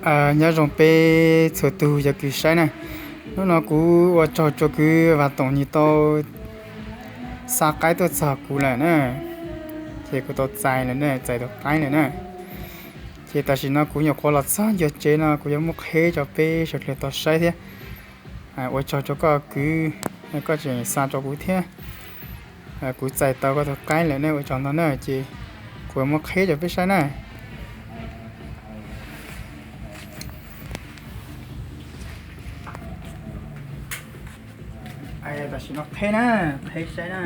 Nyob zoo peb txhua tus cov kwv saib na, hnub no kuv ua tsaug rau kwv Vam Toom nws tau xa qaib tuaj txog kuv lawm na, ces kuv tau txais lawm na, txais tau qaib lawm na. Ces tam sim no kuv nyuam qhuav los txog ncua tsev no kuv yuav muab qheb rau peb sawv daws tau saib thiab. Ua tsaug rau koj kwv, koj tseem xa rau kuv thiab. Kuv txais tau koj tus qaib lawm ne, ua tsaug ntau na, ces kuv yuav muab qheb rau peb saib na. Tam sim no qheb na, qheb saib na.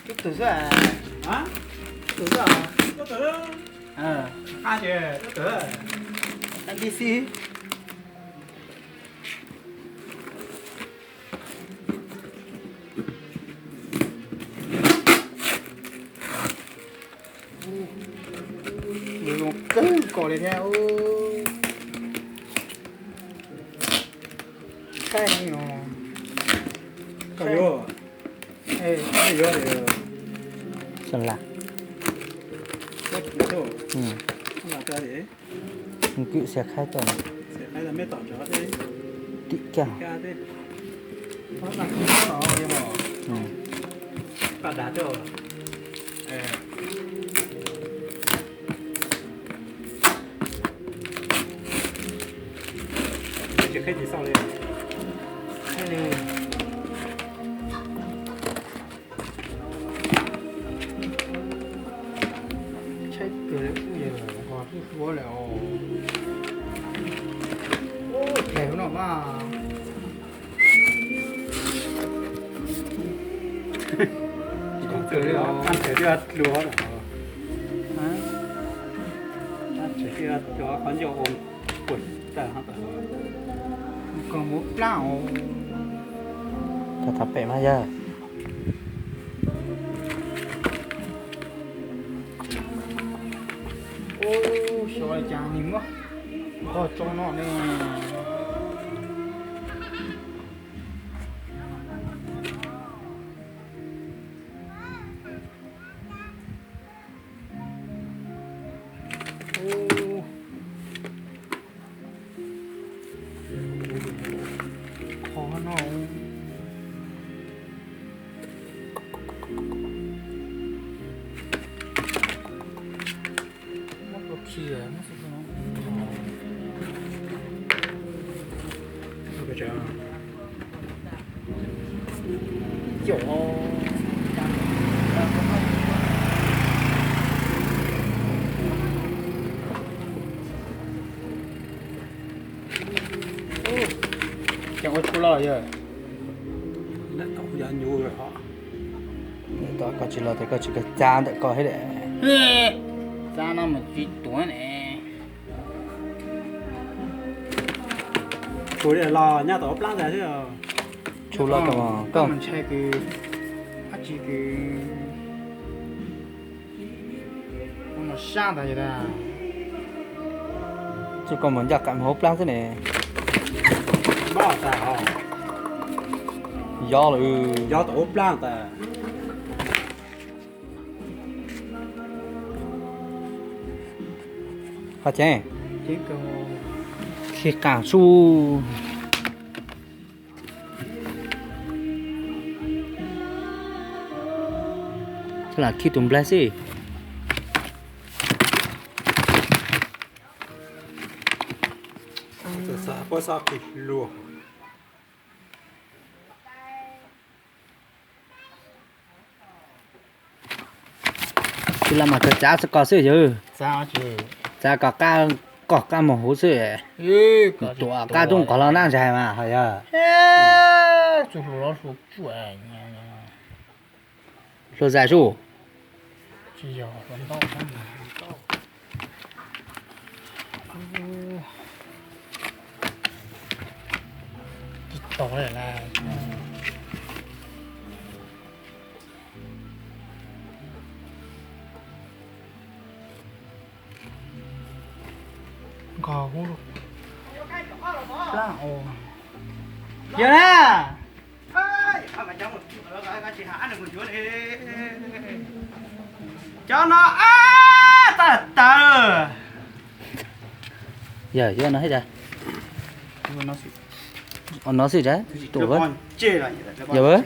Tub twg xwb? Tub twg xwb? Qab ntib xwb. Nws zoo kawg nkaus li thiab. Qaib no. Kwm xiav khaib tau. Tim kiag. Tshaib kawg li, kuj yog nqos kuj suav lawm os. Ub, dlhau no mas. Tshaib kawg li os. Qhov ncauj ua puas tag. Koj muab plab os. Koj thov pem mas yog. Ub, xyov li cas nws muab nqos tso no ne. Qhov no muab rau khi, muab xov tooj no. Caum. Ces ua tshua los yog. Koj tsis los ces koj tsis kawg cab ntawm koj thiab. Cab no mas tsis tuav ne. Tshua los nyaj tom ua plab ntag thiab. Tshua los koj ntshai kws dab tsi kws sab ntag. Tsuas koj mus ncaj qam mus hauv plab xwb ne. Yob lawm, yob tom ub plab tas. Ho cheeb, khi qaam su. Lam khi tus nplaig xwb. Puab xob khi luag. Tsis los mas kawg txav xwb koj xwb yog. Txav kom qab Koj kab moog huv xwb. Tuam kab tub nqos los nab ntshai mas ho yog. Hluas zais su. Yog na. Cov no tag tag. Yog, yog no, no xwb as. Yog.